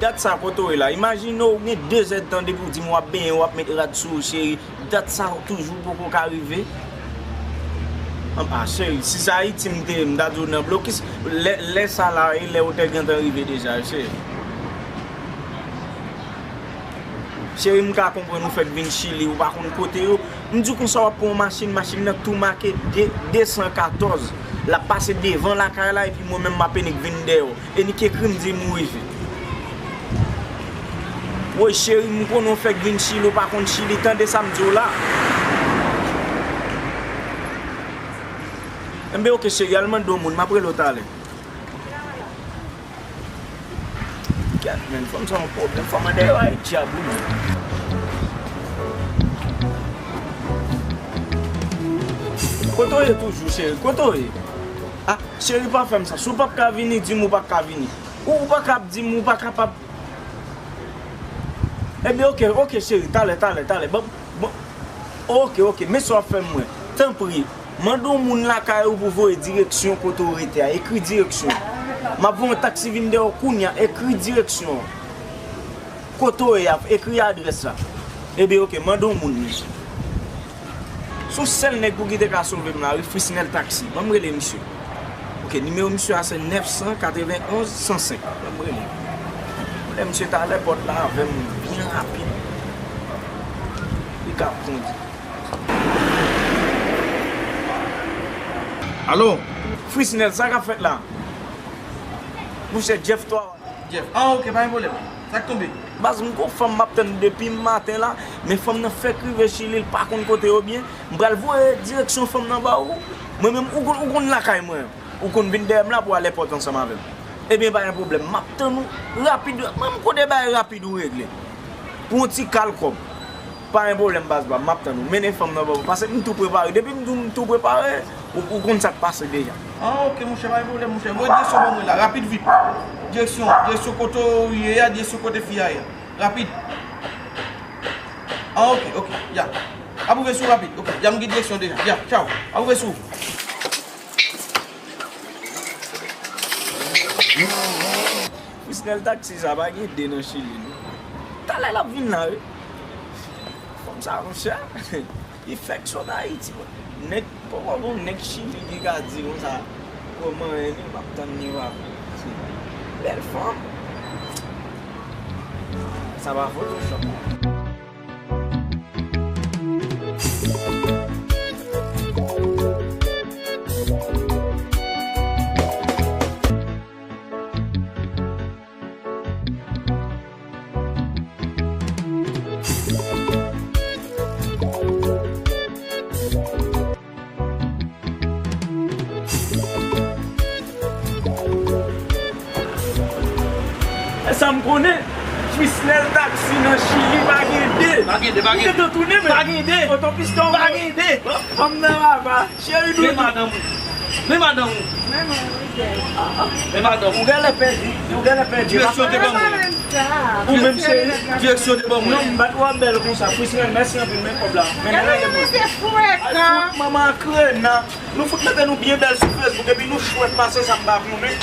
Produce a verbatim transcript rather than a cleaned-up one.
Dat sa kote w ye la? Imajine w gen de zèdtan depi w di m w ap benyen, w ap met rad sou ou, cheri. Dat sa toujou poko ka rive. Anba, cheri, si se Ayiti m te ye, m ta di w nan blokis. Lè, lè sa la, e lè w te gentan rive deja, cheri. Cheri, m ka konprann ou fèk vin Chili, ou pa konn kote yo. M di w konsa, w ap pran yon machin, machin nan tou make de, de san katòz. L ap pase devan lakay la, epi mwen menm m ap enik vin dèyè w. Enik ekri m di m rive. Woy cheri, m konnen w fèk vin Chili, ou pa konn Chili, tande sa m di w la. Enben, oke cheri, al mande yon moun, m ap rele w talè. Gad, men, fanm sa yon pwoblèm. Fanm an deyò a, e dyab, wi, men. Kote w ye toujou, cheri? Kote w ye? Ah, cheri, pa fè m sa. Si w p ap ka vini, di m ou p ap ka vini. Ou, ou pa ka ap di m ou pa kapab. Ebyen, oke, oke, cheri, talè, talè, talè. Bon, bon. Oke, oke, men sa w ap fè m, mwen. Tanpri, mande yon moun lakay ou pou voye direksyon kote w rete a. Ekri direksyon. M ap voye yon taksi vin dèyè w kounye a. Ekri direksyon. Kote w ye a, ekri adrès la. Ebyen, oke, mande yon moun li. Se yon sèl nèg pou ki te ka sove m la, wi, Frisnel Taxi. Ban m rele misye. Oke, nimewo misye a se nèf san katrevenn onz san senk. Ban m rele. Lè misye t alèpòt la avè m byen rapid. Li ka kondi. Alo? Frisnel, sa k ap fèt la? Monchè, Jeff twa. Jeff. Ah, oke, pa gen pwoblèm. Sa k tonbe? Baz, m gon fanm m ap tann depi maten la, men fanm nan fèk rive Chili, l pa konn kote yo byen. M pral voye direksyon fanm nan ba ou. Mwen menm, ou konn, ou konn lakay mwen. Ou konn vin dèyè m la pou alèpòt ansanm avè m. Ebyen, pa gen pwoblèm. M ap tann ou rapid. Menm kote bagay rapid ou regle. Pou yon ti kal kòb. Pa gen pwoblèm, baz pa m. M ap tann ou. Mennen fanm nan ba ou. Paske m tou prepare. Depi m di w m tou prepare, ou, ou konn sa k pase deja. Ah, oke, monchè, pa gen pwoblèm, monchè. Voye direksyon ban mwen la, rapid vit. Direksyon, direksyon kote w ye a, direksyon kote fi a ye a. Rapid. Ah, oke, oke, ya. Ap rive sou rapid. Oke, ya, m gen direksyon deja. Ya, tchaw. Ap rive sou. Frisnel Taxi sa pa gen de nan Chili, non. Talè l ap vin la, wi. Fanm sa, monchè. Li fèk sot Ayiti, bro. Nèg, poko gon nèg Chili ki ka di konsa, kòman e li, m ap tann li pa. Bèl fanm. Sa pa Photoshop. E sa m konnen, Frisnel Taxi nan Chili pa gen de. Pa gen de, pa gen de. Ou gentan tounen, men. Pa gen de. Otopis pa gen de. Fanm nan papa. Cheri doudou. Men madanm ou. Men madanm ou. Men madanm ou. Men madanm ou. Ou genlè pèdi. Ou genlè pèdi. Direksyon te ban mwen. Ou menm cheri. Direksyon te ban mwen. Non, m pa t wè w bèl konsa. Frisnel, mèsi anpil, men kòb la. Men rele mwen. Ay, fout manman krena. Nou fout mete nou byen bèl sou Facebook, epi nou chwèt pase sa m pa konnen.